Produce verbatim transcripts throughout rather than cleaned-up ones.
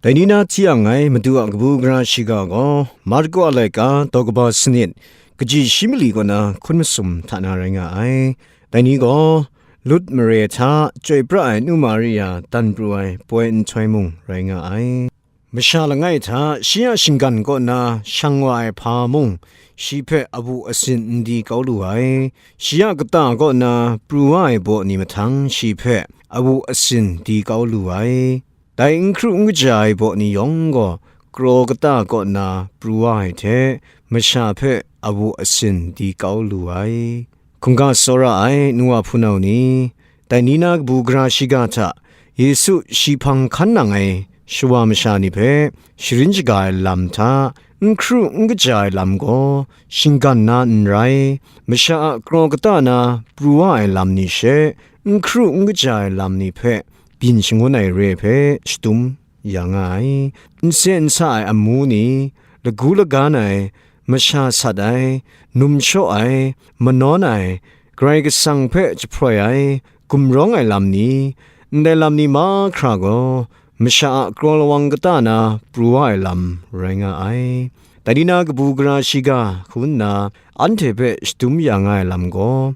Dai ni na hti yang ngai Madu a kabu gara shiga gaw, Marko a laika daw kaba sanit, kaji shi mali kaw na hkun masum hta na rai nga ai. Dai ni gaw, lut mare hta chyoi pra ai nu Maria dan pru ai poi nhtoi mung rai nga ai. Masha langai hta shi a shinggan kaw na shang wa ai hpa mung, shi hpe awu asin n di kau lu ai. Shi a kata kaw na pru wa ai baw ni mahtang shi hpe awu asin di kau lu ai. Dai n hkru n kaja ai baw ni yawng gaw, kraw kata kaw na pru wa ai hte, masha hpe awu asin di kau lu ai. Hkungga tsawra ai nu wa hpunau ni, dai ni na kabu gara shiga hta Yesu shi hpang hkan nang ai shawa masha ni hpe sharin shaga ai lam hta, n hkru n kaja ai lam gaw shinggan na n rai, masha a kraw kata na pru wa ai lam ni she, n hkru n kaja ai lam ni hpe byin shangun ai re hpe shadum ya nga ai. N se n sa ai amu ni, lagu lagan ai, masha sat ai, num shaw ai, manawn ai, Karai Kasang hpe jahproi ai, gumrawng ai lam ni, ndai lam ni mahkra gaw masha a kraw lawang kata na pru wa ai lam rai nga ai. Dai ni na kabu gara shiga hku nna anhte hpe shadum ya nga ai lam gaw,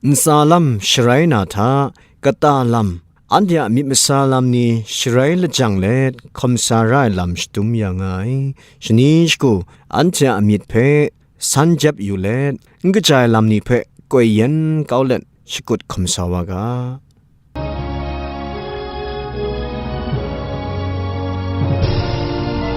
ntsa lam sharai na hta, kata lam, anhte a myit masa lam ni sharai lajang let hkawm sa ra ai lam shadum ya nga ai. Shani shagu anhte a myit hpe san jep yu let, n kaja ai lam ni hpe koi yen kau let shakut hkawm sa wa ga.